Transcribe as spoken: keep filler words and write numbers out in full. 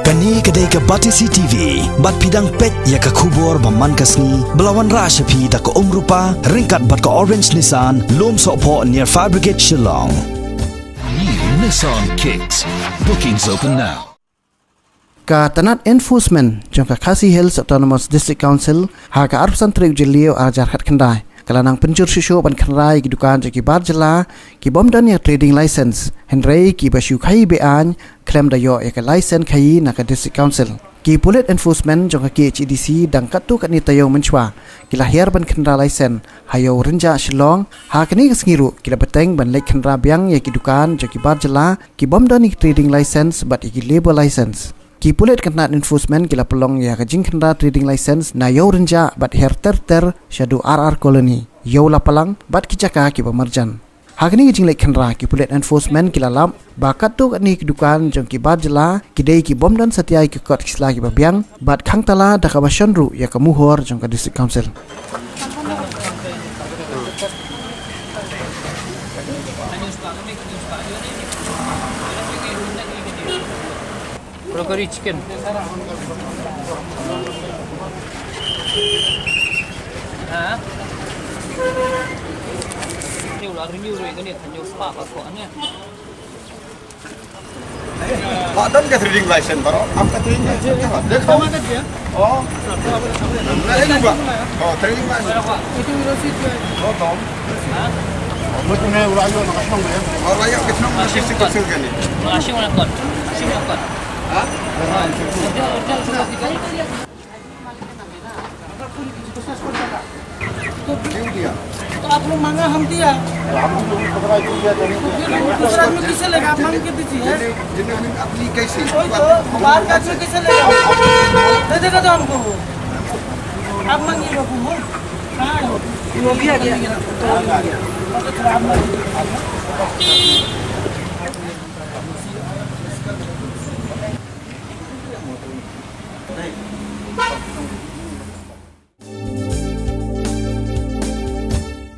Kane ka dei ka Batesi T V, bad phi dang peit ïa ka khubor ba man ka sngi, ba la wanrah sha phi da ka Umrupa, ryngkat bad ka Orange Nissan, Lumsohphoh near Fire Brigade, Shillong. New Nissan Kicks. Bookings open now. Ka tnat enforcement jong ka Khasi Hills Autonomous District Council ha ka arphew san tarik u Jylliew arhajar khatkhyndai ka la nang pynjur shuh shuh ban khynra ïa ki dukan jong ki bar jylla ki bym don ïa trading license, hynrei kiba shu khaïi be-aiñ khlem da ïoh ïa ka license khaïi na ka District Council. Ki pulit enforcement jong ka K H A D C dang katto katne taïew mynshuwa ki la hiar ban khynra license ha Ïew Rynjah, Shillong. Ha kane ka sngi ruh ki la bteng ban leit khynra biang ïa ki dukan jong ki bar jylla ki bym don ïa ki trading license bad ïa ki labour license. Ki pulit ka tnat enforcement ki la pynlong ïa ka jingkhynra trading license na Ïew Rynjah bad hiar ter ter shaduh R R Colony, Ïew Lapalang bad ki jaka kiba marjan. Ha kane ka jingleit khynra, ki pulit enforcement ki la lap ba katto katne ki dukan jong ki bar jylla ki dei ki bym don satia ïa ki kot ki sla kiba biang bad khang tala da kaba shon ruh ïa ka muhur jong ka District Council. Brocoli chicken. Ha? Ni ular ni uri kan ni tanyo spa pa ko ne. Ba don ka trading license baroh, am ka trading license ka? Dekho. Oh. Na ini ba? Oh, trading license. Itu rosida. Oh, tom. Ha? Mo tu ne ura yo na kasong ya. Oh, ura yo kasong na sisi kasong kan ni. Kasong na kon. Kasong na kon. Ha? क्यों दिया? तो आप लोग मांगा, हम दिया। तो हम लोग को पकड़ा क्यों दिया? तो फिर हम दूसरा आदमी किसे लेगा? आप मांग के दीजिए। जिन्हें, जिन्हें हमने अपनी कैसी वही तो, बाहर का आदमी किसे लेगा? दे देगा तो हमको वो। आप मांगिए बाबू, वो कहाँ है वो? वो भी आ गया। तो थोड़ा आप मांगिए।